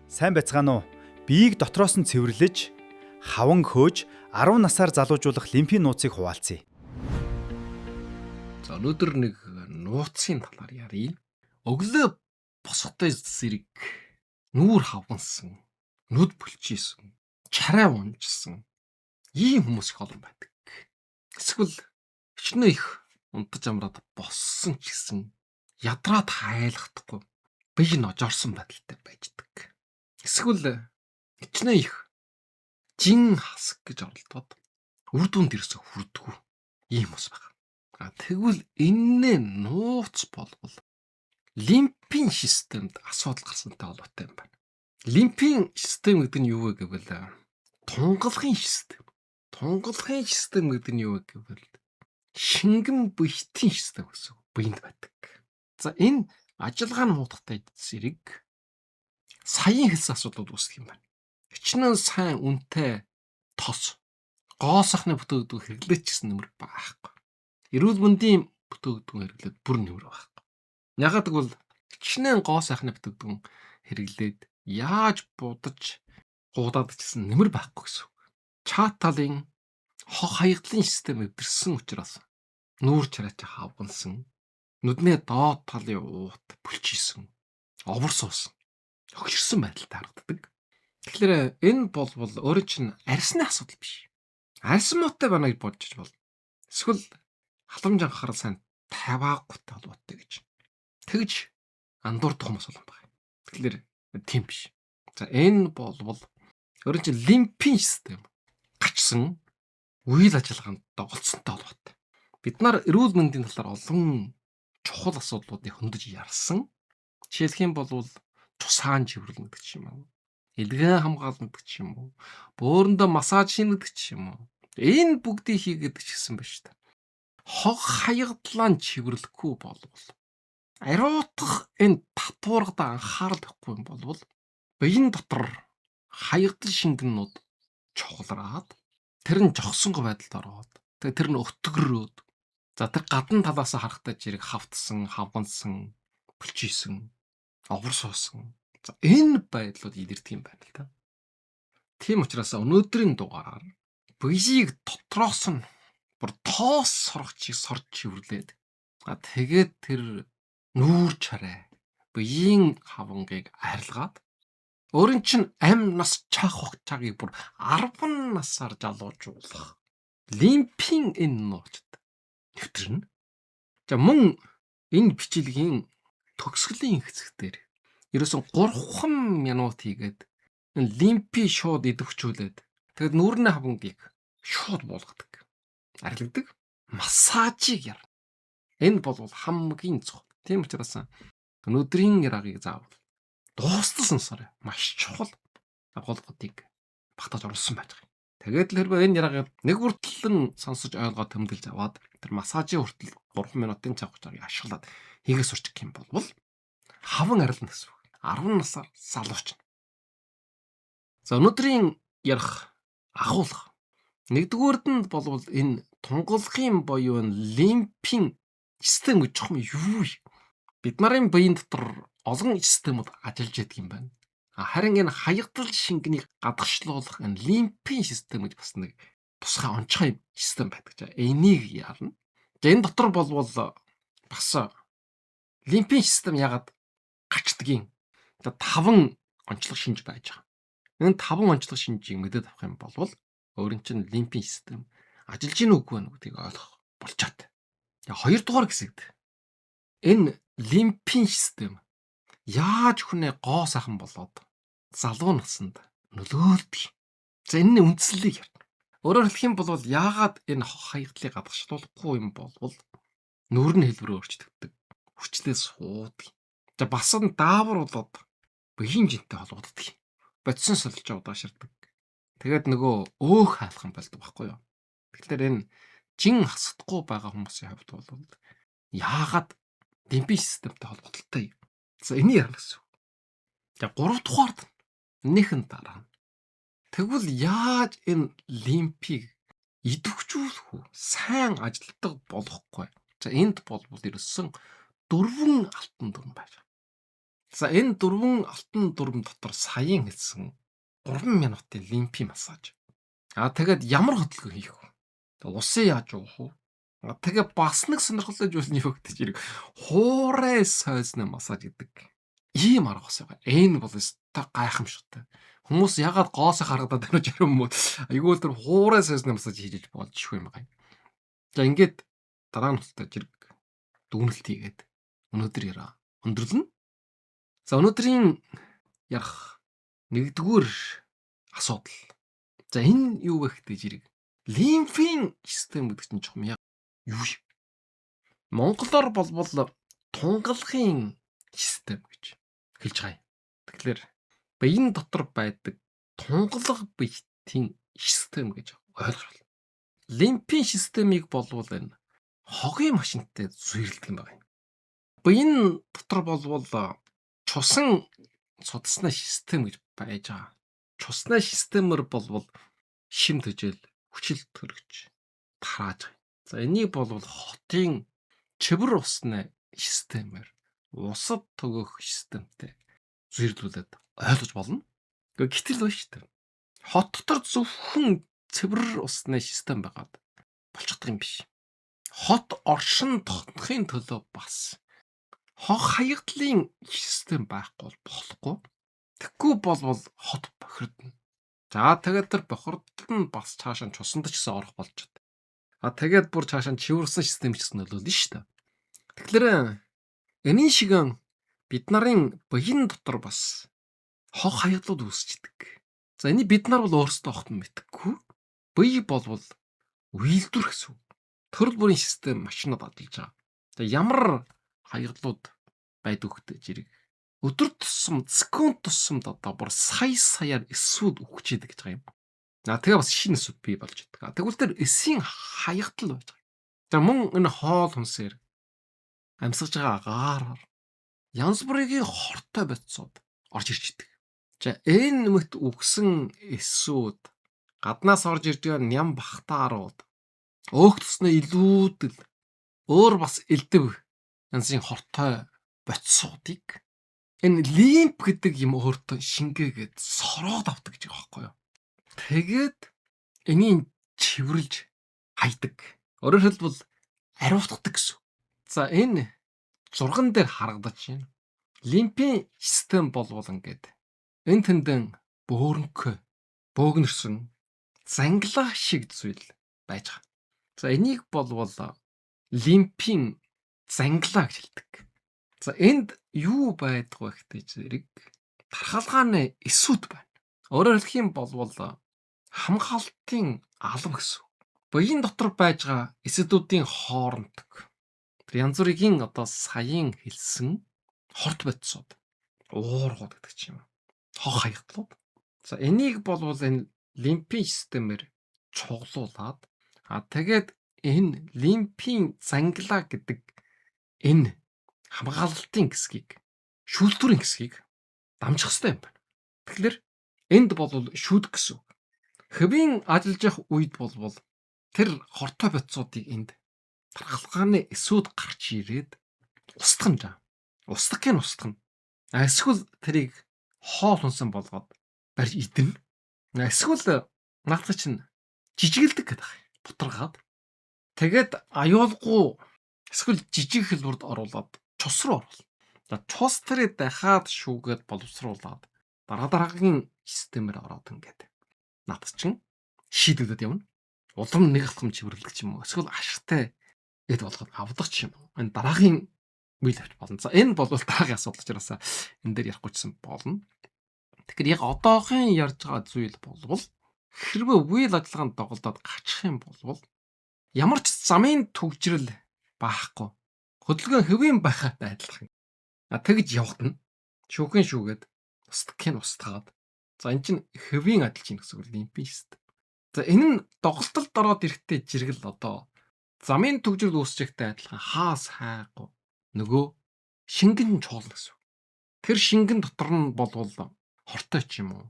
Сайн байцгаана уу? Биеийг дотроос нь цэвэрлэж, хаван хөөж 10 насаар залуужуулах лимфийн нууцыг хуваалцъя. За, өнөөдөр нэг нууцын талаар ярья. Өглөө босготой зэрэг нүүр хавгансан, нүд бөлчийсэн, чарай унжсан ийм хүмүүс их олон байдаг. Эсвэл хичнээн их унтаж амраад боссон ч гэсэн ядраад хайлахдаггүй бие нь ожоорсон байдалтай байждаг. Эсвэл хичнээн их жин хасаг гэж оролдоод үр дүнд ирсэн хүрдэггүй ийм хүмүүс байна. А тэгвэл эннээ нууц болвол лимфийн системд асуудал гарсантай холбоотой юм байна. Лимфийн систем гэдэг нь юу вэ гэвэл тунгалгын систем. Тунгалгын систем гэдэг нь юу вэ гэвэл шингэн биетийн систем гэсэн үг. Биеинд байдаг. За, энэ ажиллагаа нь муудахтай зэрэг саяын хэлсэн асуудлууд үүсдэг юм байна. Хичнээн сайн үнэтэй тос, гоо сайхны бүтээгдэхүүн хэрэглээч гэсэн нэмэр байхгүй. Эрүүл мэндийн бүтээгдэхүүн хэрэглээд бүр нэмэр байхгүй. Ягаад гэвэл хичнээн гоо сайхны бүтээгдэхүүн хэрэглээд яаж будаж гуудаад ч гэсэн нэмэр байхгүй гэсэн үг. Чат талын хог хаягдлын систем эвдэрсэн учраас нүүр чараач хавгансан, нүдний доод талын уут бөлчийсэн, овор суусан, хөгшөрсөн байдалтай харагддаг. Тэгэхээр энэ болвол өөрөө чинь арьсны асуудал биш. Арьсан муутай байна гэж бодож болно. Эсвэл халамж анхаарал сайн тавиагүйтэй холбоотой гэж. Тэгж андуурдах хүмүүс олон байна. Тэгэхээр тийм биш. За, энэ болвол өөрөө чинь лимфийн систем гачсан үйл ажиллагаанд доголцсонтой холбоотой. Бид нар эрүүл мэндийн талаар олон чухал асуудлуудыг хөндөж ярьсан. Жишээлх юм бол цусаан чиврэл гэдэг ч юм уу. Элгэн хамгаална гэдэг ч юм уу. Бөөрөндөө массаж хийнэ гэдэг ч юм уу. Энэ бүгдийг хийгээд ч гэсэн байна шүү дээ. Хог хаягдлаа чивэрлэхгүй болвол, ариутгах энэ татваргад анхаарал тавихгүй юм болвол биеийн дотор хаягдал шингэнүүд чухалраад, тэр нь жогсонго байдалд ороод, тэгээ тэр нь өтгөрөөд, за, тэр гадна талаас харахтаа зэрэг хавтсан, хавгансан, бөлчийсэн, овор суусан. За, энэ байдлууд илэрдэг юм байна л да. Тийм учраас өнөөдрийн дугаараар биеийг дотроос нь бүр тоос соргочийг сорж чивэрлээд, а тэгээд тэр нүүр чарай биеийн хавангийг арилгаад, өөрийн чинь амь нас чах хугацааг бүр 10 насаар жалуужуулах лимфийн энэ нууцд нэвтрэнэ. За, мөн энэ бичлэгийн төгсгөлийн хэсэг дээр ерөөсөн 3 минут хийгээд энэ лимфи шууд идэвхжүүлээд, тэгээд нүүрний хавангийг шууд буулгадаг. Арилгадаг. Массажийг ярна. Энэ бол хамгийн чухал. Тийм учраас өнөөдрийн яраагийг заавал дуустал сонсоорой. Маш чухал агуулгуудыг багтааж оруулсан байж байгаа юм. Тэгээд л хэрвээ энэ яраагийг нэг хүртэл нь сонсож ойлгоод тэмдэглэж аваад, тэр массажийн хүртэл 3 минутын цаг хугацааг ашиглаад хийгээ сурчих юм бол хаван арилна гэсэн үг. 10 насаар залуучна. За, өнөөдрийн ярих агуулга. Нэгдүгээрд нь болвол энэ тунгалгын буюу лимфийн систем гэж чухам юу вэ? Бид нарын биеийн дотор олон системүүд ажиллаж байдаг юм байна. Харин энэ хаягдал шингэнийг гадагшлуулах энэ лимфийн систем гэж бас нэг тусгай онцгой систем байдаг. Энийг ярна. Энэ дотор болвол бас лимфийн систем ягаад гачдгийг таван онцлог шинж байж байгаа. Энэ таван онцлог шинжийг мэдээд авах юм бол өөрийн чинь лимфийн систем ажиллаж гин үгүй байна гэдгийг ойлгох болчоод. Хоёрдугаар хэсэгт энэ лимфийн систем яаж хүнээ гоо сайхан болоод залуу насанд нөлөөлдөг. За, энэний үндслийг ярина. Өөрөөр хэлэх юм бол яагаад энэ хог хаягдлыг гадагшлуулахгүй юм болвол нүүр нь хэлбэрээ өөрчлөгддөг. Хүчлээ суудаг. За, бас нь даавар болоод биеийн жинтэй холбогддог. Бодисон солиж удааширдаг. Тэгээд нөгөө өөх хаалхан болдог байхгүй юу? Тэгэхээр энэ жин хасдаггүй байгаа хүмүүсийн хувьд бол яагаад лимфийн системтэй холбогдолтой юм. За, энийг ярина гэсэн үг. За, гурав дугаард нэгэн дараа нь тэгвэл яаж энэ лимфийг идэвхжүүлэх үү? Сайн ажилтдаг болохгүй. За, энд болбол ерөөсөн дөрвөн алтан дүрэм байж байгаа. За энэ дөрвөн алтан дүрм дотор саяын хэлсэн 3 минутын лимфи массаж. А тэгээд ямар хөдөлгөөн хийх вэ? Усын яаж уух вэ? Тэгээ бас нэг сонирхолтой зүйл нь юу гэдэг чирэг хуурай сойзны массаж гэдэг ийм арга бас байгаа. Энэ бол өстой гайхамшигтай. Хүмүүс ягаад гоосоо харагдаад байна гэж юм уу? Айгүй л тэр хуурай сойзны массаж хийж болж шгүй юм байна. За ингээд дараа нь хөтөлтэй зэрэг дүгнэлт хийгээд өнөөдөр яриа өндөрлөнө. За өнөөдрийн ярих нэгдүгээр асуудал. За энэ юу вэ гэдэг зэрэг лимфийн систем гэдэг чинь чухам яг юу юм? Монголоор болбол тунгалахын систем гэж хэлж байгаа юм. Тэгэхээр биеийн дотор байдаг тунгалаг биетийн систем гэж ойлгож байна. Лимфийн системийг болвол энэ хогийн машинтай зүйрлдэг юм байна. Биеийн дотор болвол чусан судасны систем гэж байж байгаа. Чусны системээр болвол шим төжөөл хүчил төрөгч тарааж байгаа. За энийг болвол хотын чивэр усны системээр усад төгөх системтэй зүйрлүүлээд ойлгож болно. Гэтэл байна шүү дээ. Хот дотор зөвхөн цэвэр усны систем байгаад болчихдог юм биш. Хот оршин тогтнохын төлөө бас хог хаягдлын систем байхгүй бол болохгүй. Тэгэхгүй болвол хот бохирдно. За тэгээд тэр бохирдол нь бас цаашаа чусанд ч гэсэн орох болж байна. А тэгээд бүр цаашаа чивэрсэн систем ч гэсэн нөлөөлнө шүү дээ. Тэгэхээр энэ шиг бид нарын буян дотор бас хог хаягдлууд үүсчдэг. За энийг бид нар бол өөрсдөө огтон мэдэхгүй. Бие болвол үйлдвэр гэсэн үг. Төрөл бүрийн систем машинууд ажиллаж байгаа. За ямар хаягдлууд байдаг гэдэг зэрэг өдөр тусам, секунд тусамд одоо бүр сая саяар эсүүд үхчихэд гэж байгаа юм. За тэгээ бас шинэ эсүүд бий болж идэг. Тэгвэл тэр эсийн хаягдал байж байгаа. За мөн энэ хоол хүнсээр амьсгаж байгаа агаараар янз бүрийн хортой бодисууд орж ирж идэг. За энэ мэт үгсэн эсүүд гаднаас орж ирж байгаа ням бахтаарууд өөх туснаа илүүдэл өөр бас элдв янзын хортой бодисуудыг энэ лимф гэдэг юм өөртөө шингээгээд сороод авдаг гэж байгаа байхгүй юу. Тэгээд энийг чивэрлж хайдаг. Өөрөөр хэлбэл ариутгадаг гэсэн. За энэ зурган дээр харагдаж байна. Лимфийн систем болвол ингээд энэ тэндэн бөөрөнхөө бөөгнөрсөн занглаа шиг зүйл байж байгаа. За энийг болвол лимфийн занглаа гэж хэлдэг. За энд юу байдаг вэ гэдэг зэрэг тархалгааны эсүүд байна. Өөрөөр хэлэх юм болвол хамгаалтын алам гэсэн. Буян дотор байж байгаа эсэдүүдийн хоорондох тэр янз бүрийн одоо саяын хэлсэн хорт бодисууд, уургууд гэдэг ч юм. Хог хаягдлууд. За энийг болвол энэ лимфийн системээр цуглуулад а тэгээд энэ лимфийн занглаа гэдэг энэ хамгаалалтын хэсгийг, шүүлтүүрийн хэсгийг дамжих хэрэгтэй юм байна. Тэгэхээр энд бол шүдэх гэсэн үг. Хэвийн ажиллаж явах үед болвол тэр хортой бодисуудыг энд тархалгааны эсүүд гарч ирээд устгах юм жаа. Устгах нь устгах нь. Эсвэл тэрийг хоол хүнсэн болгоод барьж идэнэ. Эсвэл наадах чинь жижигэлдэг гэдэг. Бутаргаад. Тэгээд аюулгүй эсвэл жижиг хэлбэрт оруулаад чус руу оруулна. За чус тэрийг дахиад шүүгээд боловсруулад дараа дараагийн системээр ороод ингээд наадах чинь шийдэгдэд явна. Улам нэг алхам чивэрлэх ч юм уу. Эсвэл ашигтай эд болгоод авдаг ч юм уу. Энэ дараагийн үйл авч болно. За энэ бол дараагийн асуудал учраас энэ дээр ярихгүй ч гэсэн болно. Тэгэхээр яг одоохын ярьж байгаа зүйл болвол хэрвээ үйл ажиллагаанд доголдоод гачих юм болвол ямар ч замын түгжрэл байхгүй. Хөдөлгөөн хэвийн байхаатай адилхан. А тэгж явагдана. Шүүхэн шүүгээд устгахын устгаад. За эн чинь хэвийн адилж юм гэсэн үг лимфийн систем. За энэ нь доголдолд ороод ирэхдээ жиргэл одоо замын түгжрэл үүсчихтэй адилхан хаас хайгуу нөгөө шингэн чуулна гэсэн үг. Тэр шингэн дотор нь болвол хортой ч юм уу,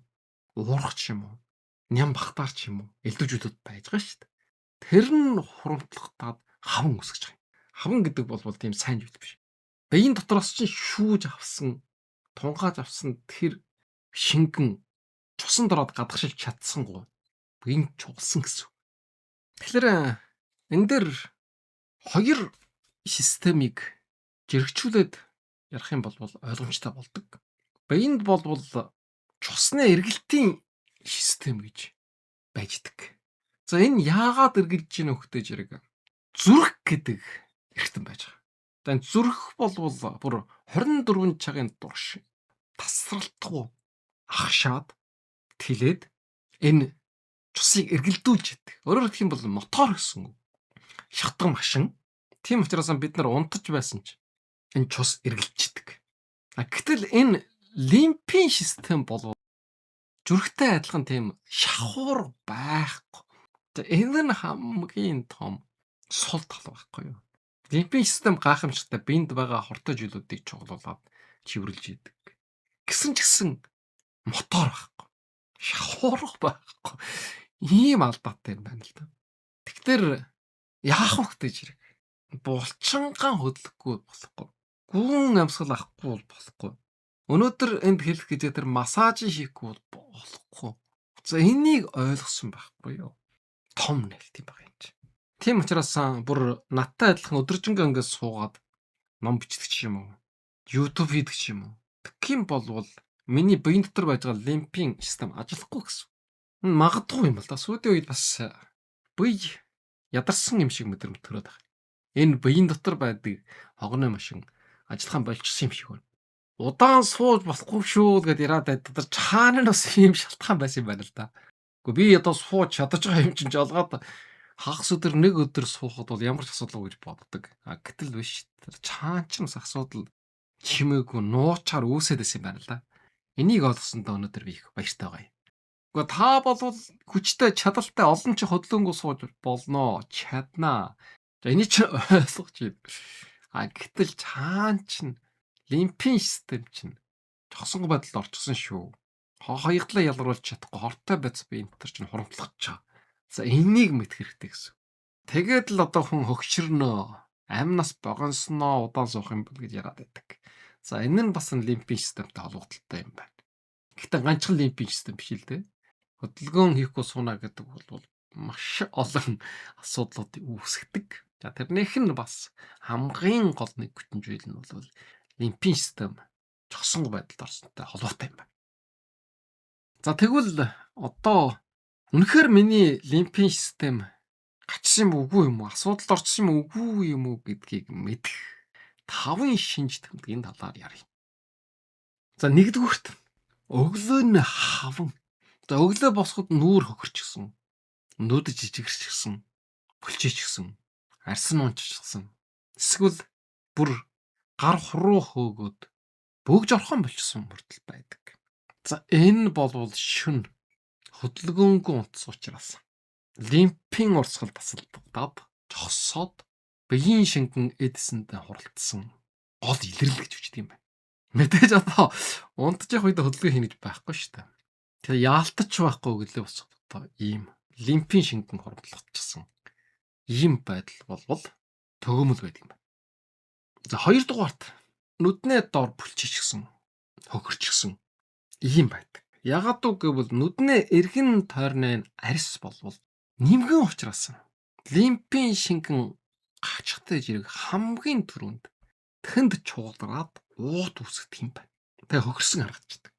уурах ч юм уу, ням бахтаар ч юм уу элдвжүүдүүд байж байгаа шүү дээ. Тэр нь хурамтлахтаад хаван үсгэж байгаа юм. Хаван гэдэг бол тийм сайн зүйл биш. Биеийн дотроос чинь шүүж авсан Тунгааж авсан тэр шингэн цусан дороод гадагшилж чадсангүй. Биеийн чугалсан гэсэн. Тэгэхээр энэ дээр хоёр системийг жирэгчүүлээд ярих юм бол ойлгомжтой болдог. Биеинд болвол цусны эргэлтийн систем гэж байждаг. За энэ яагаад эргэлж гинэ хөхтэй зэрэг зүрх гэдэг эргэтэн байж байгаа. За энэ зүрх болвол бүр 24 цагийн турш тасралтгүй ахшаад тэлээд энэ цусыг эргэлдүүлж идэг. Өөрөөр хэлэх юм бол мотор гэсэн үг. Шатдаг машин. Тийм учраас бид нар унтаж байсан ч энэ цус эргэлждэг. А гэтэл энэ лимфийн систем бол зүрхтэй адилхан тийм шахуур байхгүй. За энэ нь хамгийн том сул тал байхгүй юу? Лимфийн систем гайхамшигтай биед байгаа хортой зүйлүүдийг чуглуулад чивэрлж идэг. Гэсэн ч гэсэн мотор байхгүй. Шахуур байхгүй. Ийм алдаатай юм байна л да. Тэгэхээр яах вэ гэж хэрэг. Булчингаан хөдлөхгүй болохгүй. Гүн амьсгал авахгүй бол болохгүй. Өнөөдөр энд хэлэх гэж тэр массаж хийхгүй бол болохгүй. За энийг ойлгосон байхгүй юу? Том нээлт юм байгаа юм чи. Тийм учраас бүр надтай адилхан өдөржингөө ингээд суугаад ном бичдэг ч юм уу? YouTube хийдэг ч юм уу? Тэгэх юм болвол миний биеийн дотор байж байгаа лимфийн систем ажиллахгүй гэсэн. Магадгүй юм бол да. Сүүлийн үед бас бие ядарсан юм шиг мэдрэмж төрөөд байгаа. Энэ биеийн дотор байдаг хогоны машин ажиллахаа болчихсон юм шиг байна. Удаан сууж болохгүй шүү гэдээ яриад байдаг. Чаана нь бас ийм шалтгаан байсан юм байна л да. Гэхдээ би одоо сууж чадаж байгаа юм чинь жолгоод хагас өдөр нэг өдөр суухад бол ямар ч асуудалгүй гэж боддог. А гэтэл биш. Чаан ч бас асуудал чимээгүй нуучаар үүсээд байсан юм байна л да. Энийг олгосондоо өнөөдөр би их баяртай байгаа юм. Гэхдээ та болвол хүчтэй, чадaltaй олон ч хөдөлгөөнгөө сууж болноо, чаднаа. За энийг чи ойлгож байна. А гэтэл чаан чинь лимфийн систем чинь жогсонго байдалд орчихсон шүү. Хоёрдлаа ялруулж чадахгүй хортой байц би энэ төр чинь хурамтлах чаа. За энийг мэдэх хэрэгтэй гэсэн. Тэгээд л одоо хүн хөгшөрнөө, амнаас богоносноо удаан суух юм бол гэж яриад байдаг. За энэ нь бас лимфийн системтэй холбогдолтой юм байна. Гэхдээ ганцхан лимфийн систем биш л дээ. Хөдөлгөөн хийхгүй сууна гэдэг бол маш олон асуудлуудыг үүсгэдэг. За тэрнийх нь бас хамгийн гол нэг хүчин зүйл нь бол лимфийн систем жогсонго байдалд орсонтой холбоотой юм байна. За тэгвэл одоо үнэхээр миний лимфийн систем гачсан юм үгүй юм уу? Асуудалд орчихсон юм үгүй юм уу гэдгийг мэдэх таван шинж тэмдгийн талаар ярья. За нэгдүгüүрт өглөө нь хаван. За өглөө босоход нүүр хөхөрчихсөн, нүд жижигэрчихсэн, бөлчээчихсэн, арьсан унччихсан. Эсвэл бүр гар хуруу хөөгөөд бөгж орхон болчихсон мөрдөл байдаг. За энэ болвол шүн хөдөлгөөнгүй унтсан учраас лимфийн урсгал тасалдаад зогсоод биеийн шингэн эдсэндээ хуралдсан гол илрэл гэж үчдэг юм байна. Мэдээж одоо унтж явах үед хөдөлгөөн хийнэ гэж байхгүй шүү дээ. Тэгээ яалтч байхгүй гэлээ босох одоо ийм лимфийн шингэн хурамтлагдчихсан ийм байдал болвол төгөөмөл байдаг юм байна. За хоёрдугаарт нүднээ дор бүлччихсэн, хөхөрчихсэн ийм байдаг. Ягаад гэвэл нүднээ эргэн тойрны арьс болвол нимгэн учраас лимфийн шингэн гачхтай зэрэг хамгийн түрүүнд тэнд чуулраад уут үүсгэх юм байна. Тэгээ хөхөрсөн харагдчихдаг.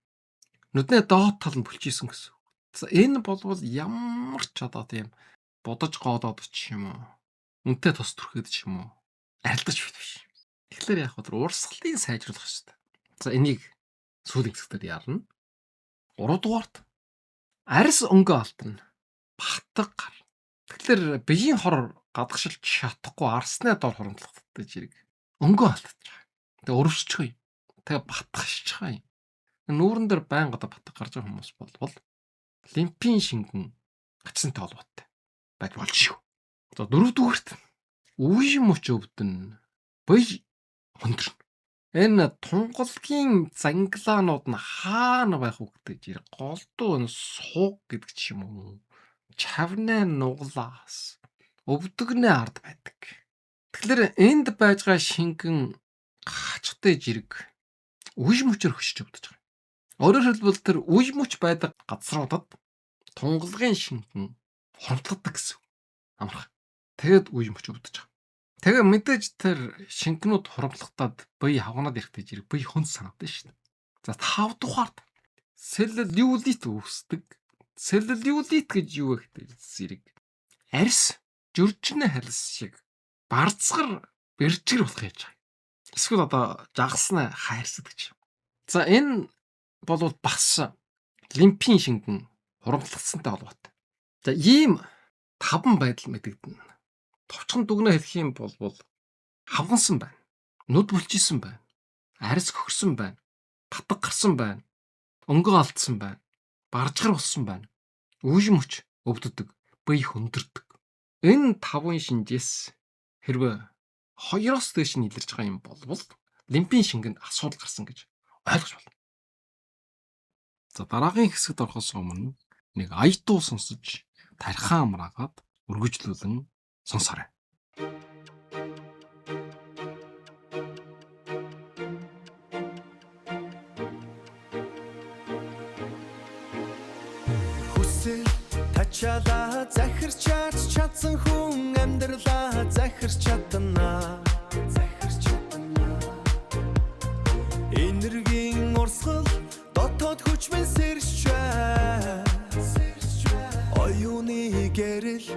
Нүдний доод тал нь бүлчээсэн гэсэн. За энэ болвол ямар ч одоо тийм будаж гоодоод ч юм уу, үнтэй тус түрхэд ч юм уу арилдаж биш. Тэгэхээр яг хөө урсгалыг сайжруулах хэрэгтэй. За энийг сүүлийн хэсгээр ярна. Гуравдугаарт арьс өнгө алдна. Батг гар. Тэгэхээр биеийн хор гадагшилж чадахгүй арсны дор хурамтлагддаг зэрэг өнгө алдчих. Тэгээ өрөвсчих юм. Тэгээ батгашчих юм. Нүүрэн дээр байнга одоо батг гарч байгаа хүмүүс болвол лимфийн шингэн гацсантай холбоотой байж болж шүү. За дөрөвдүгüрт үе мөч өвдөн бие хөндрөн. Энэ тунгалгийн занглаанууд нь хаана байх вэ гэдэг зэрэг голдуу энэ суг гэдэг ч юм уу. Чавнаа нуглаас өвдөгний ард байдаг. Тэгэхээр энд байж байгаа шингэн хачтай жирэг Үж мөчөр хөшиж өвдөж байгаа. Өөрөөр хэлбэл тэр үж мөч байдаг газруудад тунгалгын шингэн хурамтлагдаг гэсэн. Амархан. Тэгээд үж мөч өвдөж байгаа. Тэгээ мэдээж тэр шингэнүүд хурамтлагтаад бие хавганаад ирэхдээ зэрэг бие хүнд санагдана шүү дээ. За 5 дугаард селлюлит үүсдэг. Селлюлит гэж юу вэ гэдэг зэрэг арьс жөржнэ халис шиг барцгар бэржгэр болох яаж байгаа. Эсвэл одоо жагсна хайрсад гэж. За энэ бол бас лимфийн шингэн хурамтлагдсантай холбоотой. За ийм таван байдал мэдэгдэнэ. Товчхон дүгнээ хэлэх юм бол хавгансан байна. Нүд бүлжсэн байна. Арьс хөхөрсөн байна. Татаг гарсан байна. Өнгө алдсан байна. Баржгар болсон байна. Үж мөч өвддөг. Бие хөндөрдөг. Энэ таван шинжээс хэрвээ хоёроос дээш нь илэрч байгаа юм болвол лимфийн шингэнд асуудал гарсан гэж ойлгож байна. За дараагийн хэсэгт орохоос өмнө нэг аятуу сонсож тархиа амраагаад үргэлжлүүлэн сонсоорой. Хүсэл тачаалаа захирч чадсан хүн амьдралаа захирч чадна. Захирч чадна. Энергийн урсгал дотоод хүчмэн сэрч бай. Оюуны гэрэл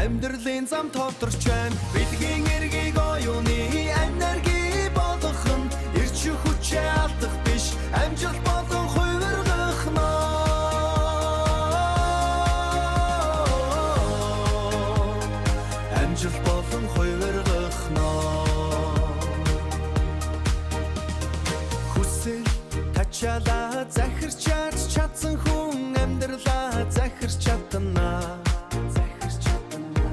амьдралын зам тодорч байна. Бидгийн эргийг оюуны энерги болгох нь эрч хүчээ алдах биш, амжилт болон хувиргах нөө. Амжилт болон хувиргах нөө. Хүсэл тачаалаа захирч чадсан хүн амьдралаа захирч чадна. Захирч чадна.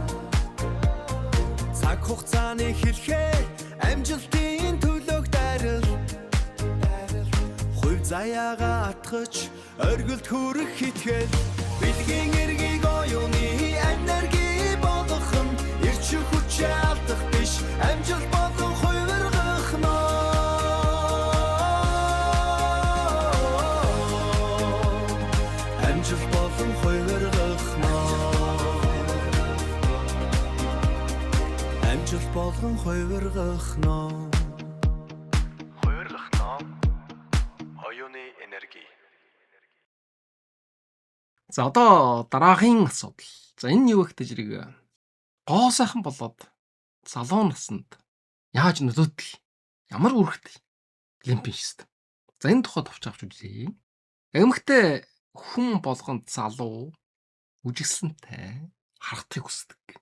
Цаг хугацааны хэлхээ амжилтын төлөөх дайрал. Хувь заяагаа атгаж оргилд хүрэх хитгэл. Бэлгийн эргийг оюуны энерги болгох нь эрч хүчээ алдах биш, амжилт болон хувиргах нөө. Амжилт болон хувиргах нөө. Амжилт болон хувиргах нөө. Хувиргах нөө. Оюуны энерги. За одоо дараагийн асуудал. За энэ юу вэ гэдэг зэрэг гоо сайхан болоод залуу наснд яаж нөлөөдөл, ямар үүрэгтэй лимфийн систем. За энэ тухай товч авч үзье. Эмэгтэй хүн болгонд залуу үжигсэнтэй харахтыг хүсдэг.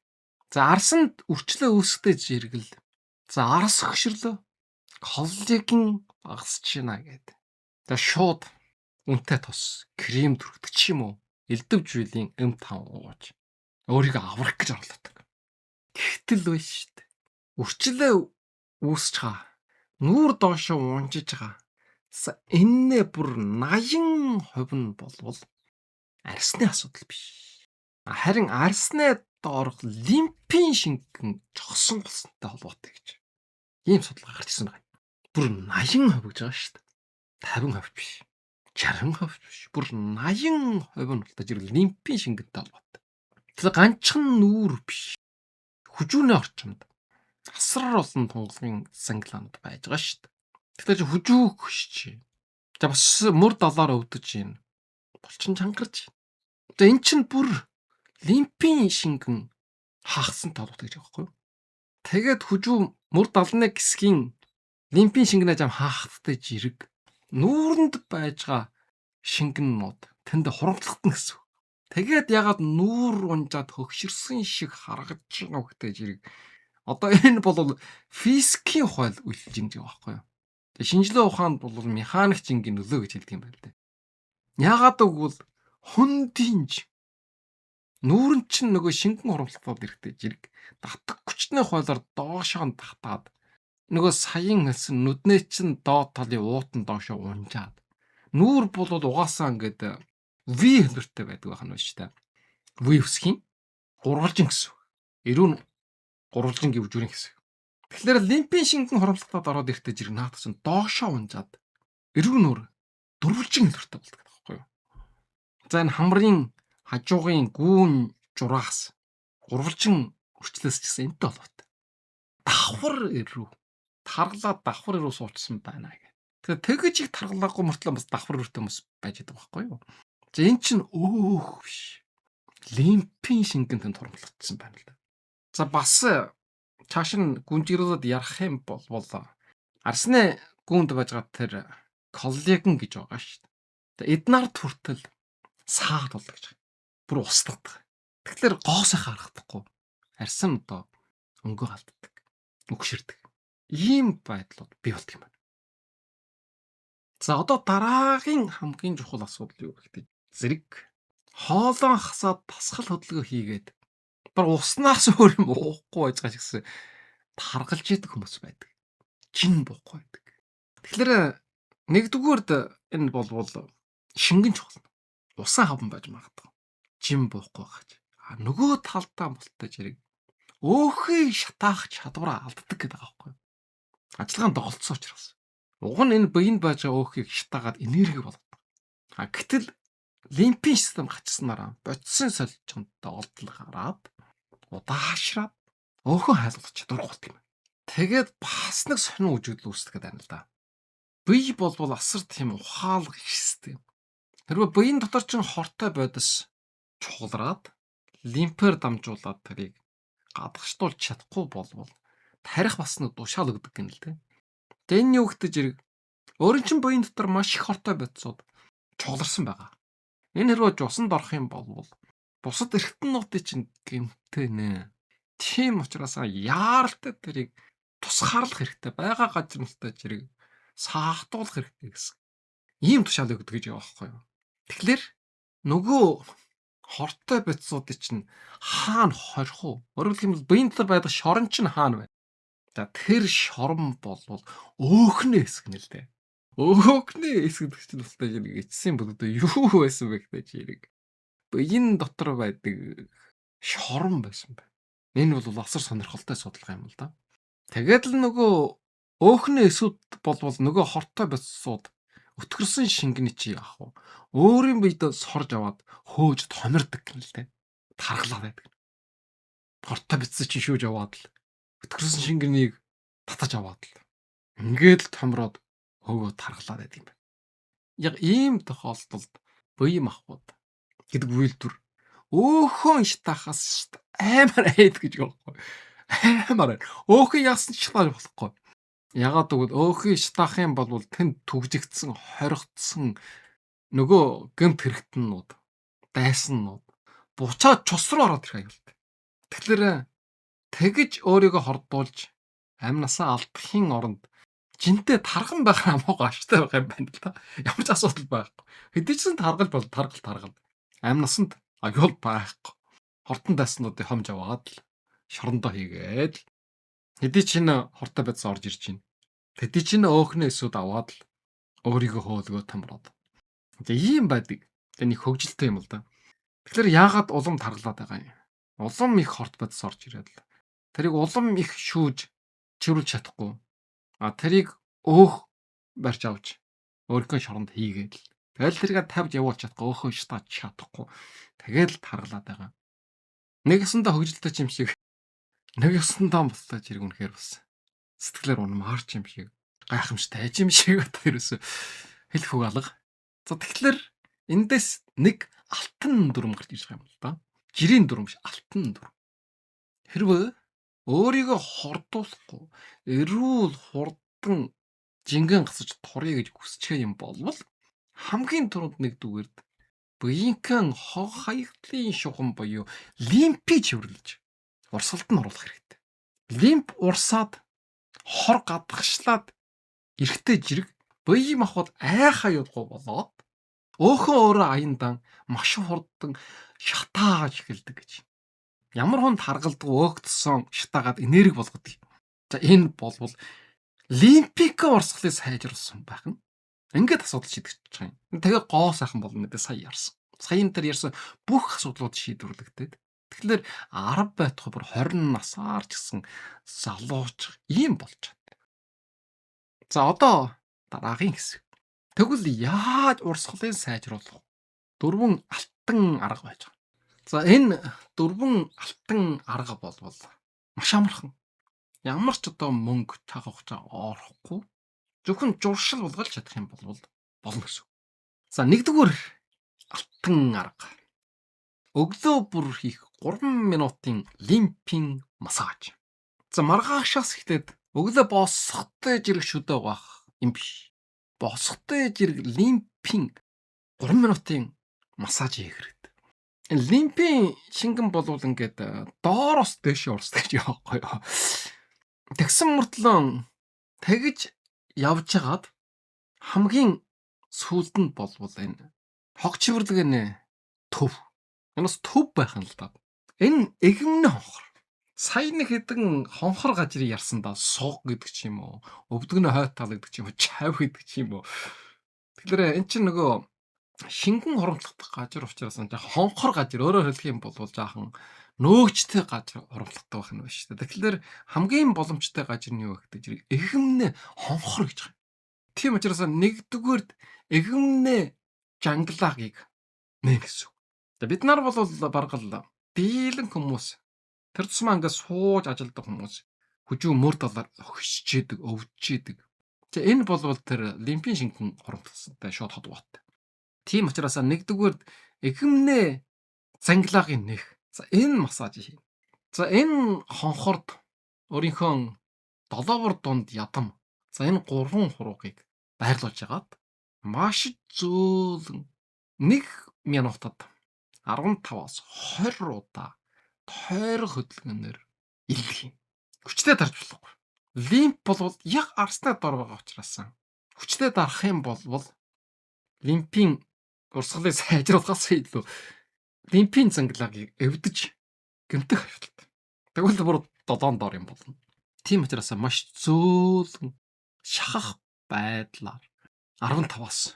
За арсанд үрчлээ үүсгдэг зэрэгэл. За арс хөшөрлөө коллаген багасч байна гэдэг. За шууд үнэтэй тус крем түрхдэг ч юм уу. Элдв зүйлийн М5 ууж өөрийгөө аврах гэж орлоодог. Тэгтэл биш шүү дээ. Үрчлээ үүсэж байгаа. Нүүр доошоо унжиж байгаа. Эннээ бүр 80% нь болвол арсны асуудал биш. Харин арсны доорх лимфийн шингэн жогсон болсонтой холбоотой гэж ийм судалгаа гарч ирсэн байна. Бүр 80% гэж байгаа шүү дээ. 50% биш. 60% биш. Бүр 80% нь болтой зэрэг лимфийн шингэнтэй холбоотой. Тэгэхээр ганцхан нүүр биш. Хүжүүний орчимд асар олон тунгалгийн санглаанууд байж байгаа шүү дээ. Тэгэхээр чи хүжүү хөшч. За бас мөр далаар өвдөж байна. Булчин чангарч. За эн чинь бүр лимфийн шингэн хаахсан толготой гэж байгаа байхгүй юу? Тэгээд хүжүү мөр далны гисгийн лимфийн шингэнээ зам хаахттай жирэг нүүрэнд байж байгаа шингэннүүд тэнд хурамтлагдана гэсэн. Тэгээд ягаад нүүр унжаад хөгшөрсөн шиг харагдаж байгаа гэдэг жирэг. Одоо энэ бол физикийн хууль үйлчилж байгаа байхгүй юу? Шинжлэх ухаанд бол механик жингийн нөлөө гэж хэлдэг юм байна л дээ. Ягаад гэвэл хөндийн нүүрэн чинь нөгөө шингэн хурамтлалтад ирэхтэй жирэг татах хүчний хуулиар доошоо нь татаад нөгөө саяын хэлсэн нүднээ чинь доод талын уутан доошоо унжаад нүүр бол угаасаа ингээд V хэлбэртэй байдаг байх нь байна шүү дээ. V үсгийн гурвалжин гэсэн. Эрүүн гурвалжин гэвжүүрийн хэсэг. Тэгэхээр лимфийн шингэн хурамтлалтад ороод ирэхдээ жирэг наадах чинь доошоо унжаад Эрүү нүүр дөрвөлжин хэлбэртэй болдог гэдэг байхгүй юу? За энэ хамрын хажуугын гүүн жураас гурвалжин үрчлээс ч гэсэн энтэй холбоотой. Давхар эрүү таргалаад давхар руу суучсан байна гэх. Тэгэхээр тэгэж их таргалаагүй мөртлөө бас давхар өртэй хүмүүс байж байгаа байхгүй юу? За эн чинь өөх биш. Лимпийн шингэн тэнд хуримтлагдсан байна л да. За бас чааш нь гүнжирүүлээд ярах юм бол арсны гүнд байж байгаа тэр коллеген гэж байгаа шүү дээ. Эднарт хүртэл саад болдог гэж. Бүр устгадаг. Тэгэхээр гоо сайхан харагдахгүй. Арсан одоо өнгөө алддаг. Үгширдэг. Ийм байдлууд бий болдог юм байна. За одоо дараагийн хамгийн чухал асуудал юу гэхэд зэрэг хоолон хасаад тасгал хөдөлгөөн хийгээд баг уснаас өөр юм уухгүй байж байгаа гэсэн таргалж идэг хүмүүс байдаг. Жин буухгүй байдаг. Тэгэхээр нэгдүгээрд энэ болвол шингэн чухал. Усан хаван байж магадгүй. Жин буухгүй байгаа ч. А нөгөө талдаа болтой зэрэг өөхий шатаах чадвараа алддаг гэдэг байгаа байхгүй юу? Ажиллагаанд доголдсон учраас. Уг нь энэ биеинд байж байгаа өөхийг шатаагаад энерги болгодог. А гэтэл лимфийн систем гачснараа бодисын солилцоонд олдол гараад удаашраад өөхөн хайлуулах чадвар болдог юм. Тэгээд бас нэг сонин үжигдэл үүсдэг гэдэг юм л да. Бие болвол асар тийм ухаалаг систем. Хэрвээ биеийн дотор чинь хортой бодис чухалраад лимфээр дамжуулаад тэрийг гадагшлуулж чадахгүй болвол тарих бас нэг тушаал өгдөг гэнэ л дээ. Тэгээ энэ юу гэдэг зэрэг өөрийн чинь буян дотор маш их хортой бодисууд чугларсан байгаа. Энэ хэрвээ жусанд орох юм бол бусад эргэтнүүдийн чинь гэмтэнэ. Тийм учраас яаралтай тэрийг тусгаарлах хэрэгтэй. Байгаа газар нутгаа зэрэг саатуулах хэрэгтэй гэсэн. Ийм тушаал өгдөг гэж байгаа байхгүй юу? Тэгэхээр нөгөө хортой бодисуудыг чинь хаана хорих уу? Өөрөөр хэлбэл биеийн дотор байдаг шорон чинь хаана вэ? За тэр шорон болвол өөхний хэсэг нь л дээ. Өөхний хэсэг гэдэг чинь бас нэг эцсийн бүлэгдээ юу байсан бэ гэдэг чирэг. Биеийн дотор байдаг шорон байсан байна. Энэ бол асар сонирхолтой судалгаа юм л да. Тэгээд л нөгөө өөхний эсүүд болвол нөгөө хортой бодисууд өтгөрсөн шингэний чи яах вэ? Өөрийн биед сорж аваад хөөж томирдог гэнэ л дээ. Таргалаад байдаг. Хортой битсэн чи шүүж аваад л өтгөрсөн шингэнийг татаж аваад л ингээд л томроод хөөгөө таргалаад байдаг юм байна. Яг ийм тохиолдолд буян махбод гэдэг үйлдвэр өөхөн шатахаас амар айд гэж байгаа байхгүй. Амар. Өөхөн яасан ч шатааж болохгүй. Ягаад гэвэл өөхий шатаах юм бол тэнд түгжигдсэн, хоригдсон нөгөө гэмт хэрэгтэннүүд, дайсаннууд буцаад чус руу ороод ирэх аюултай. Тэгэхээр тэгж өөрийгөө хордуулж амнасаа алдахын оронд жинтэй тарган байх хамаагүй аштай байх юм байна л да. Ямар ч асуудал байхгүй. Хэдий ч таргал бол таргал таргал. Амнасанд аюул байхгүй. Хордон дайснуудыг хомж аваад л шорондоо хийгээд л хэдий ч энэ хортой бодис орж ирж байна. Тэдний чинь өөхнөө эсүүд аваад л өөрийгөө хөөлгөө томроод. Тэгээ ийм байдаг. Тэгээ нэг хөгжилтэй юм л да. Тэгэхээр яагаад улам таргалаад байгаа юм? Улам их хорт бодис орж ирээд л. Тэрийг улам их шүүж чирүүлж чадахгүй. А тэрийг өөх барьж авч өөрийнхөө шоронд хийгээд л. Тэгэл тэрийг тавьж явуулж чадахгүй, өөхөө шатааж чадахгүй. Тэгэл таргалаад байгаа. Нэг ёсондоо хөгжилтэй юм шиг нэг ёсондоо болтой зэрэг үнэхээр бас сэтгэлээр унмаарч юм шиг гайхамштай юм шиг одоо ерөөсө хэлэх үг алга. За тэгэхээр эндээс нэг алтан дүрм гарч ирж байгаа юм л да. Жирийн дүрм биш, алтан дүрм. Хэрвээ өөрийгөө хордуулахгүй эрүүл хурдан жингэн гасаж турья гэж хүсэж юм болвол хамгийн түрүүнд нэгдүгээрд биеийнхэн хог хаягдлын шугам буюу лимпи чивэрлэж урсгалд нь оруулах хэрэгтэй. Лимп урсаад хор гадагшлаад эрэхтэй жирэг буян махбод айхаа юудгүй болоод өөхөн өөрөө аяндан маш хурдан шатааж эхэлдэг гэж. Ямар хүн таргалдаг өөгдсөн шатаагаад энерги болгодог. За энэ болвол лимпик урсгалыг сайжруулсан байх нь. Ингээд асуудал шийдэгдэж байгаа юм. Тэгээ гоо сайхан болно гэдэг сая ярьсан. Саяын дээр ярьсан бүх асуудлууд шийдвэрлэгдээд. Тэгэхээр 10 байтугай бүр 20 насаар ч гэсэн залууч ийм болж байна. За одоо дараагийн хэсэг. Тэгвэл яаж урсгалыг сайжруулах вэ? Дөрвөн алтан арга байж байгаа. За энэ дөрвөн алтан арга болвол маш амархан. Ямар ч одоо мөнгө цаг хугацаа орохгүй зөвхөн журшил болгож чадах юм бол болно гэсэн. За нэгдүгээр алтан арга. Өглөө бүр хийх 3 минутын лимпийн массаж. За маргаашаас эхлээд өглөө босохтой жирэг шүдэ угаах юм биш. Босохтой жирэг лимпийн 3 минутын массаж хийх хэрэгтэй. Энэ лимпийн шингэн болвол ингээд доороос дээш урсдаг гэж яахгүй юу. Тэгсэн мөртлөө тэгж явж хагаад хамгийн сүүлд нь болвол энэ хог чивэрлэг төв. Энэ бас төв байх нь л да. Энэ эгэмнэ хонхор. Сая нэг хэдэн хонхор гажрыг ярьсан да. Суг гэдэг ч юм уу, өвдгөнө хойтал гэдэг ч юм уу, чав гэдэг ч юм уу. Тэгэхээр эн чинь нөгөө шингэн хурамтлах гажир учраас жаахан хонхор гажир, өөрөөр хэлэх юм бол жаахан нөөгчтэй гажир хурамтлагтай байх нь байна шүү дээ. Тэгэхээр хамгийн боломжтой гажир нь юу вэ гэдэг зэрэг эгэмнэ хонхор гэж байгаа. Тийм учраас нэгдүгээрт эгэмнэ жанглагыг нэ гэсэн. За бид нар бол баргал дийлэн хүмүүс тэр тусмаа ингээд сууж ажилдаг хүмүүс хүжүү мөр талаар хөгшчээдэг, өвдчээдэг. За энэ бол тэр лимпийн шингэн хурамтлалсантай шууд холбоотой. Тийм учраас нэгдүгээр эгэмнэ зангилагын нэх. За энэ массаж хийнэ. За энэ хонхорд өөрийнхөө долоовор дунд ядам. За энэ гурван хуруугийг байрлуулж хагаад маш зөөлөн 1 минутад 15-аас 20 удаа тойрох хөдөлгөөнөөр илэх юм. Хүчтэй дарж болохгүй. Лимп бол яг арсны дор байгаа учраас хүчтэй дарах юм бол лимпийн урсгалыг сайжруулахаас илүү лимпийн зангилагыг эвдэж гэмтэх аюултай. Тэгвэл бүр долоон дор юм болно. Тийм учраас маш зөөлөн шахах байдлаар 15-аас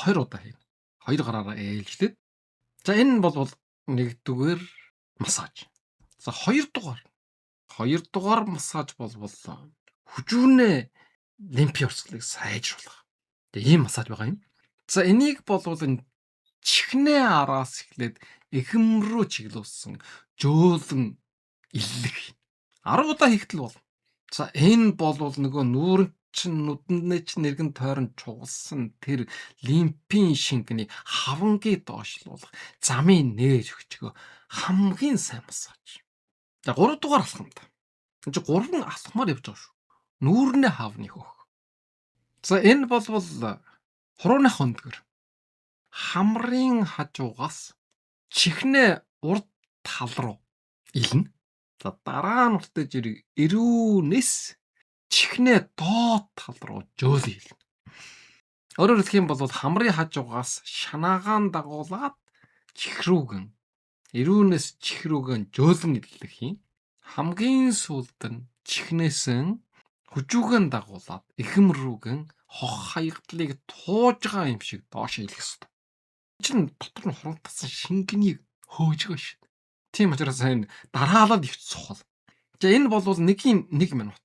20 удаа хийнэ. Хоёр гараараа ээлжлээд. За энэ бол нэгдүгээр массаж. За хоёрдугаар. Хоёрдугаар массаж болвол хүжүүнээ лимфи урсгалыг сайжруулах. Тэгээ ийм массаж байгаа юм. За энийг болвол энэ чихнээ араас эхлээд эхэм рүү чиглүүлсэн жөөлөн иллэх. 10 удаа хийхтэл бол. За энэ болвол нөгөө нүүрэн чин нүдэндээ чин эргэн тойрон чугалсан тэр лимпийн шингэний хавангийг доошлуулах замыг нээж өгчгөө хамгийн сайн массаж. За 3 дугаар алхамд. Энд чи 3 алхмаар явж байгаа шүү. Нүүрний хавны хөх. За энэ болвол хурууны хондгор. Хамрын хажуугаас чихнээ урд тал руу илнэ. За дараа нь үлдээж эрүүнээс чихнээ доод тал руу жөөл илнэ. Өөрөөр хэлэх юм бол хамрын хажуугаас шанаагаан дагуулад чихрүүгэн эрүүнээс чихрүүгэн жөөлөн иллэх юм. Хамгийн сүүлд нь чихнээс нь хүжүүгэн дагуулад эхэм рүүгэн хох хаягдлыг тууж байгаа юм шиг доош илэх ёстой. Чин дотор нь хурамтсан шингэнийг хөөж байгаа шүү. Тийм учраас энэ дараалал их чухал. За энэ бол нэгийн 1 минут.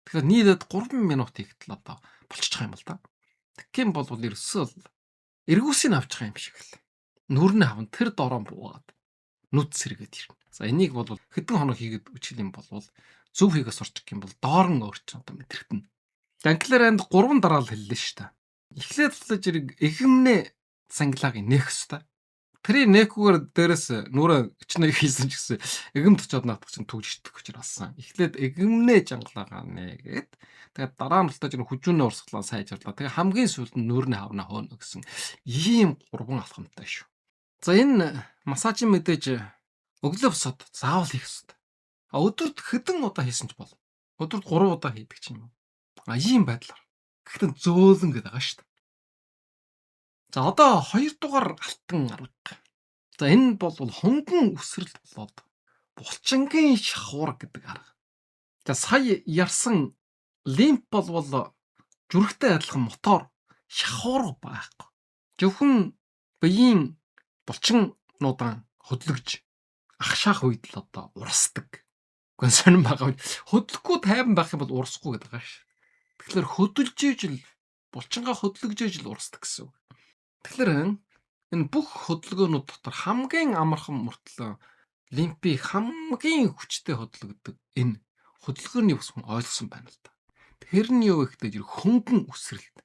Тэгэхээр нийлээд 3 минут хийхдээ одоо болчих юм бол та. Тэгэх юм бол ерөөсөө эргүүсийг авч байгаа юм шиг л. Нүрний хавн тэр дороо буугаад нүд сэргээд ирнэ. За энийг бол хэдэн хоног хийгээд үчил юм бол зөв хийгээ сурчих юм бол доор нь өөр чинь одоо мэдрэгдэнэ. Англиар энд 3 дараалал хэллээ шүү дээ. Эхлээд болож зэрэг эгэмнээ сангилагыг нээх ёстой. Тэрийг нээхгүйгээр дээрэс нүрэ өчнөө хийсэн ч гэсэн эгэмд очиод наадах чинь түгжигдэх учраас. Эхлээд эгэмнээ жангалаагаа нээгээд тэгээд дараа нь болтож хүжүүнээ урсгалаа сайжруулаа. Тэгээд хамгийн сүүлд нь нүрний хавнаа хөөно гэсэн ийм гурван алхамтай шүү. За энэ массажийн мэдээж өглөө босоод заавал хийх ёстой. А өдөрт хэдэн удаа хийсэн ч болно. Өдөрт 3 удаа хийдэг ч юм уу. А ийм байдлаар. Гэхдээ зөөлөн гэдэг байгаа шүү дээ. За одоо 2 дугаар алтан арга. За энэ бол хонгон үсрэл болоод булчингийн шахуур гэдэг арга. За сая ярьсан лимф болвол зүрхтэй адилхан мотор шахуур байхгүй. Зөвхөн биеийн булчингнуудаа хөдлөгж ахшаах үед л одоо урсдаг. Гэхдээ сонирн байгаа. Хөдлөхгүй тайван байх юм бол урсахгүй гэдэг байгаа ш. Тэгэхээр хөдөлж ижил Булчингаа хөдлөгжөөж л урсдаг гэсэн үг. Тэгэхээр энэ бүх хөдөлгөөнүүд дотор хамгийн амархан мөртлөө лимпи хамгийн хүчтэй хөдлөгдөг энэ хөдөлгөөний бас хүн ойлгосон байна л да. Тэр нь юу вэ гэхээр хөнгөн үсрэлт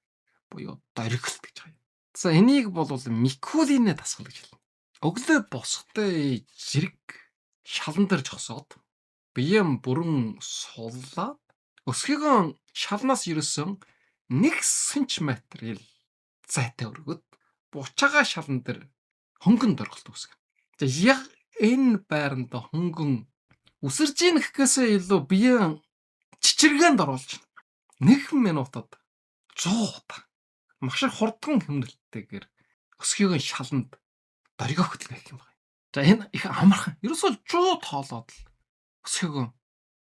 буюу доригт гэж байгаа юм. За энийг бол Микулине дасгал гэж хэлнэ. Өглөө босохтой зэрэг шалан дээр зогсоод бие бүрэн суллаад өсгийгөө шалнаас ерөөсөн 1 см ил зайтай өргөд буучаага шалан дээр хөнгөн дорголт үүсгэнэ. За яг энэ байранд хөнгөн үсэрж ийн гэхээсээ илүү бие чичиргээнд оруулж 1 минутад 100 удаа маш их хурдхан хэмнэлттэйгээр өсгийгөө шаланд доргио хөдөлгөөн гэх юм байна. За энэ их амархан. Ерөөсөө 100 тоолоод л өсгийгөө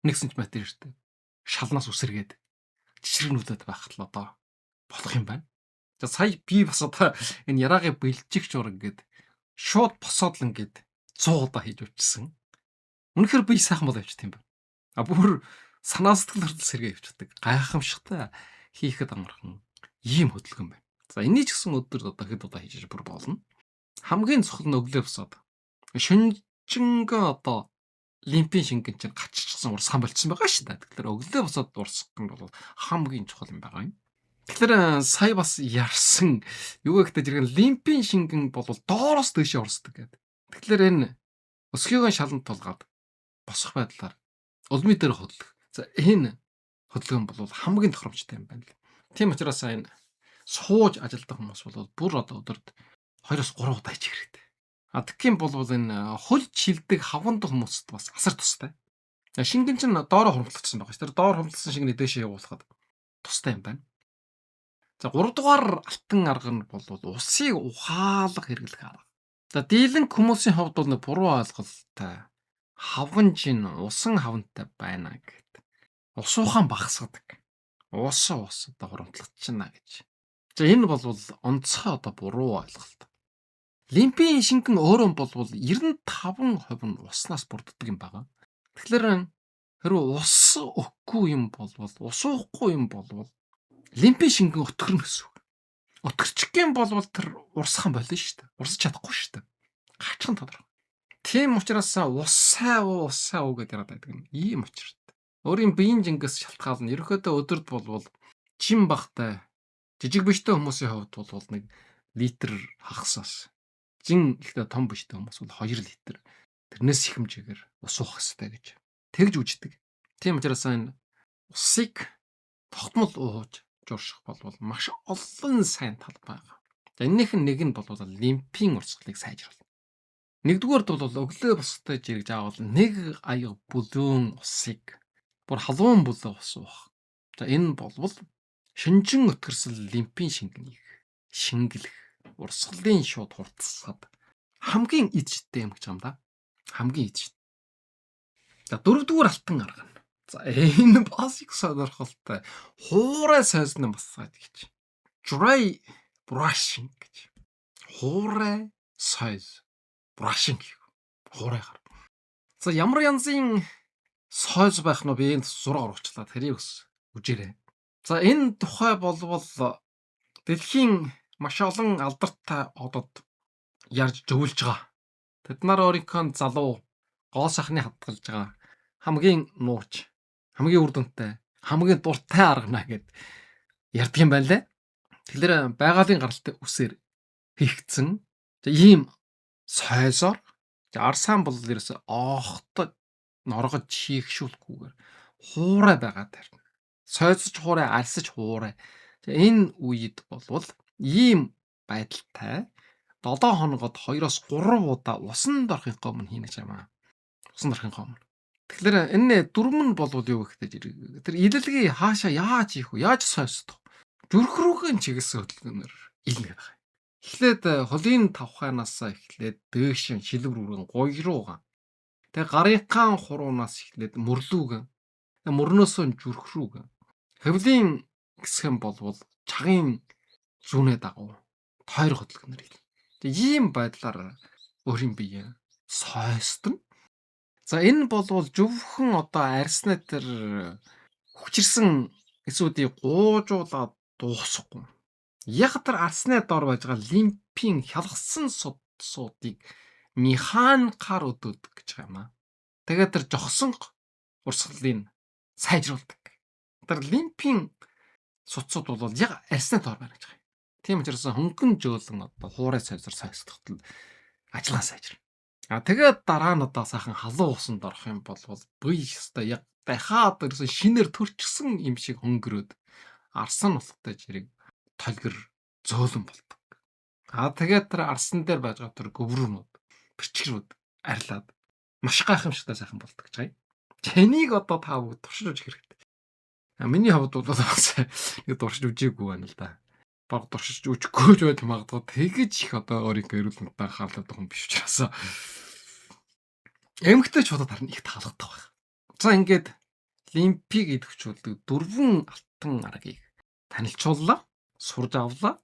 1 см эртээ шалнаас үсэргээд чичиргнүүлээд байхад л одоо болох юм байна. За сая би бас одоо энэ яраагийн бэлжигч ураг гээд шууд босоод л ингээд 100 удаа хийж явчихсан. Үнэхээр би сайхан бол явчих юм байна. А бүр санаа сэтгэл хүртэл сэргээ явчихдаг. Гайхамшигтай хийхэд амархан ийм хөдөлгөөн байна. За энийг ч гэсэн өдөр одоо хэд удаа хийж бүр болно. Хамгийн цохол нь өглөө босоод шүнжэнгөө одоо лимпийн шингэн чинь гаччихсан урсгаан болцсон байгаа шүү дээ. Тэгэхээр өглөө босоод урсгах нь бол хамгийн чухал юм байгаа юм. Тэгэхээр сая бас ярьсан юу гэхдээ зэрэг лимпийн шингэн бол доороос дээшээ урсдаг гэдэг. Тэгэхээр энэ өсгийгөө шаланд тулгаад босох байдлаар улмын дээр хөдлөх. За энэ хөдөлгөөн бол хамгийн тохиромжтой юм байна л. Тийм учраас энэ сууж ажилладаг хүмүүс бол бүр одоо өдөрт 2-3 удаа хийх хэрэгтэй. А тэгэх юм бол энэ хөл чилдэг хавганд хүмүүст бас асар тустай. Шингэн чинь доороо хуримтлагдсан байгаа ш. Тэр доор хуримтлсан шингэний дээшээ явуулахад тустай юм байна. За 3 дугаар алтан арга нь бол усыг ухаалаг хэрэглэх арга. За дийлэнх хүмүүсийн хувьд бол нэг буруу ойлголттой. Хавган жин усан хавантай байна гэд. Ус ухаан багасгадаг. Ус ус одоо хуримтлагдчихна гэж. За энэ бол онцгой одоо буруу ойлголт. Лимпийн шингэн өөрөө бол 95% нь уснаас бүрддэг юм байна. Тэгэхээр хэрвээ ус өгөхгүй юм бол ус уухгүй юм бол лимпийн шингэн өтгөрнө гэсэн үг. Өтгөрчих юм бол тэр урсхан болно шүү дээ. Урсаж чадахгүй шүү дээ. Гачих нь тодорхой. Тийм учраас ус сай уу ус сай уу гэдээ яриад байдаг юм. Ийм учиртай. Өөрийн биеийн жингээс шалтгаална. Ерөнхийдөө өдөрт болвол жин багтай жижиг биштэй хүмүүсийн хувьд бол 1 литр хагасаас жин ихтэй том биштэй хүмүүс бол 2 литр тэрнээс их хэмжээгээр ус уух хэрэгтэй гэж тэгж үждэг. Тийм учраас энэ усыг тогтмол ууж журших болвол маш олон сайн тал байгаа. За энэнийх нь нэг нь бол лимпийн урсгалыг сайжруулна. Нэгдүгээрт бол өглөө бостой жирэг заавал нэг аяга бүлүүн усыг бүр халуун бүлүү ус уух. За энэ болвол шинжин өтгөрсөл лимпийн шингэнийг шингэлэх, урсгалын шууд хурцсаад хамгийн эд жидтэй юм гэж юм да. Хамгийн эд жид. За дөрөвдүгээр алтан арга нь. За энэ бас их сонирхолтой. Хуурай сойзны массаж гэж. Dry brushing гэж. Хуурай сойз brushing гэх. Хуурайгаар. За ямар янзын сойз байх нь би энд зураг оруулчлаа. Тэрийг бас үжээрэй. За энэ тухай болвол дэлхийн маш олон алдартай одод ярьж зөвлөж байгаа. Тэд нар өөрийнхөө залуу гоо сайхны хадгалж байгаа хамгийн нууц, хамгийн үр дүнтэй, хамгийн дуртай арга гэд ярьдаг юм байна лээ. Тэгэхээр байгалийн гаралтай үсээр хийгдсэн ийм сойсоор арсан бол ерөөсө оохтой норгож чийгшүүлэхгүйгээр хуурай байгаа тарина. Сойсож хуурай, арсаж хуурай. Энэ үед болвол ийм байдалтай 7 хоногод 2-3 удаа усан дорхынхоо өмнө хийнэ гэж юм аа. Усан дорхынхоо өмнө. Тэгэхээр энэ дүрм нь болвол юу гэхтэй тэр илэлгийг хаашаа яаж хийх вэ? Яаж сойсдох? Зүрх рүүгээ чиглэсэн хөдөлгөөнөөр илнэ гэдэг. Эхлээд холын тавхаанаас эхлээд дээш шилэг рүүгэн гуй руугаан. Тэгээ гарынхаа хуруунаас эхлээд мөрлүүгэн. Мөрнөөсөө зүрх рүүгэн. Хөвлийн хэсэг нь болвол чагын зүүнээ дагуу тойр хөдөлгөөнөөр илнэ. Тэгээ ийм байдлаар өөрийн бие сойстно. За энэ болвол зөвхөн одоо арьсны тэр хүчирсэн эсүүдийг гуужуулаад дуусахгүй. Яг тэр арсны дор байж байгаа лимфийн хялгасан судсуудыг механикаар өдөөдөг гэж байгаа юм аа. Тэгээд тэр жогсон урсгалыг сайжруулдаг. Тэр лимфийн судсууд бол яг арсны дор байна гэж байгаа юм. Тийм учраас хөнгөн жөөлөн одоо хуурай сойсоор сойсдоход л ажиллагаа сайжирна. А тэгээд дараа нь одоо сайхан халуун усанд орох юм бол бие ёстой яг дахиад ерөөсөн шинээр төрчихсөн юм шиг хөнгөрөөд арсан утгатай зэрэг толгор зөөлөн болдог. А тэгээд тэр арсан дээр байж байгаа тэр гөврүүнүүд, бэрчгэрүүд арилаад маш гайхамшигтай сайхан болдог гэж байгаа юм. Энийг одоо та бүгд туршиж үзэх хэрэгтэй. А миний хувьд бол бас нэг туршиж үзээгүй байна л да. Баг туршиж үзэхгүй ч байж магадгүй, тэгэж их одоо өөрийнхөө эрүүл мэндэд анхаарал тавьдаг хүн биш учраас эмэгтэйчүүдд харин их таалагдах байх. За, ингээд лимфийг идэвхжүүлдэг дөрвөн алтан аргыг танилцууллаа, сурж авлаа.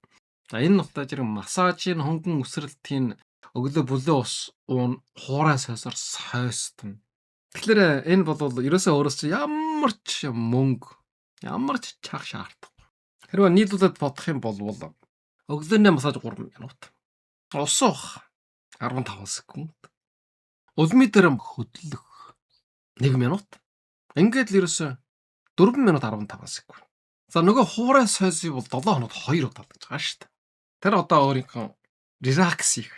За, энэ нутаа зэрэг массажийн, хөнгөн үсрэлтийн, өглөө бүлээн ус уун, хуурай сойсоор сойстно. Тэгэхээр энэ бол ерөөсөө өөрөөс чи ямар ч мөнгө, ямар ч чаг шаардахгүй. Хэрвээ нийлүүлээд бодох юм бол өглөөний массаж 3 минут. Ус уух 15 секунд. Улмын дээр хөдлөх 1 минут. Ингээд л ерөөсөө 4 минут 15 секунд. За, нөгөө хуурай сойсыг бол 7 хоногт 2 удаа гэж байгаа шүү дээ. Тэр одоо өөрийнхөө relax хийх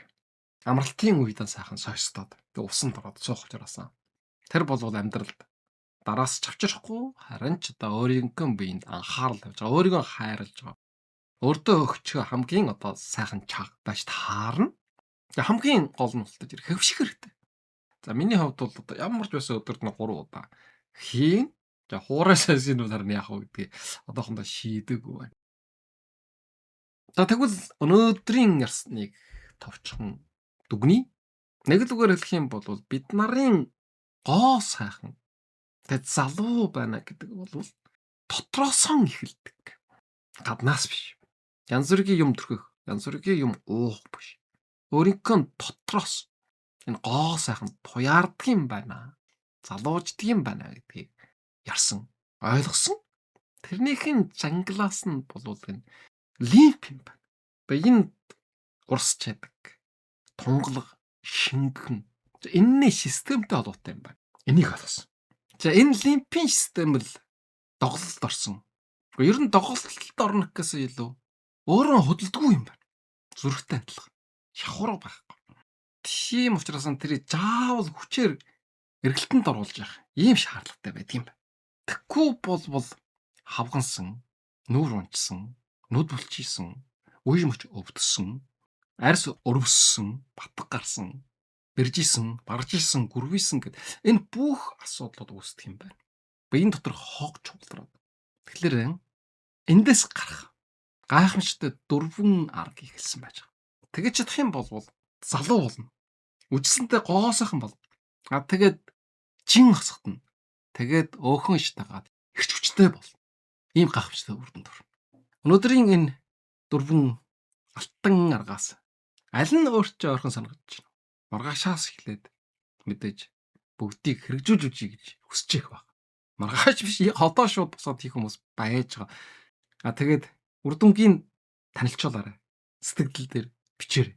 амралтын үед сайхан сойстоод тэг усанд ороод суух учраас тэр бол амьдралд дараас чавчрахгүй, харин ч одоо өөрийнхөө биед анхаарал тавьж байгаа, өөрийгөө хайрлаж байгаа. Өөртөө өгчөө хамгийн одоо сайхан чаг байж таарна. Тэгээ хамгийн гол нь бол тэр хэвших хэрэгтэй. За, миний хувьд бол одоо ямар ч байсан өдөрт нь 3 удаа хийн. За, хуурай сойсыг нь харин яах вэ гэдгийг одоохондоо шийдэггүй байна. За, тэгвэл өнөөдрийн ярьсныг товчхон дүгнэе. Нэг л үгээр хэлэх юм бол бид нарын гоо сайхан тэгээд залуу байна гэдэг бол дотроосоо эхэлдэг. Гаднаас биш. Янз бүрийн юм түрхэх, янз бүрийн юм уух биш. Өөрийнхөө дотроос энэ гоо сайхан туяардаг юм байна. Залууждаг юм байна гэдгийг ярьсан, ойлгосон. Тэрнийхэн жанглаас нь болвол энэ лимф юм байна. Энэ урсч байдаг. Тунгалаг, шингэн. Энэний системтэй холбоотой юм байна. Энийг ойлгосон. За, энэ лимфийн систем л доголдолд орсон. Гэхдээ ер нь доголдолд орно гэхээс илүү өөрөө хөдөлдөггүй юм байна. Зүрхтэй адилхан. Шавхраг байхгүй. Тийм учраас тэрийг заавал хүчээр эргэлтэнд оруулж явах ийм шаардлагатай байдаг юм байна. Тэгэхгүй бол хавгансан, нүүр унчсан, нүд булчийсэн, үе мөч өвдсөн, арьс өрөвссөн, батг гарсан, бэржийсэн, баржийсэн, гүрвийсэн гэд энэ бүх асуудлууд үүсдэг юм байна. Биеийн дотор хог чуулдраад. Тэгэхээр эндээс гарах гайхамшигтай дөрвөн арга эхэлсэн байж байгаа. Тэгэж чадах юм бол залуу болно. Үжсэнтэй гоо сайхан болно. А тэгээд жин хасгатна. Тэгээд өөхөн ш тагаад эрч хүчтэй болно. Ийм гайхамшигтай үр дүнд хүрнэ. Өнөөдрийн энэ дөрвөн алтан аргаас аль нь өөрчөө ойрхон санагдаж байна? Маргаашаас эхлээд мэдээж бүгдийг хэрэгжүүлж үзье гэж хүсэж их баг. Маргааш биш, одоо шууд босоод хийх хүмүүс байж байгаа. А тэгээд үр дүнгийн танилцуулаарай. Сэтгэгдэл дээр бичээрэй.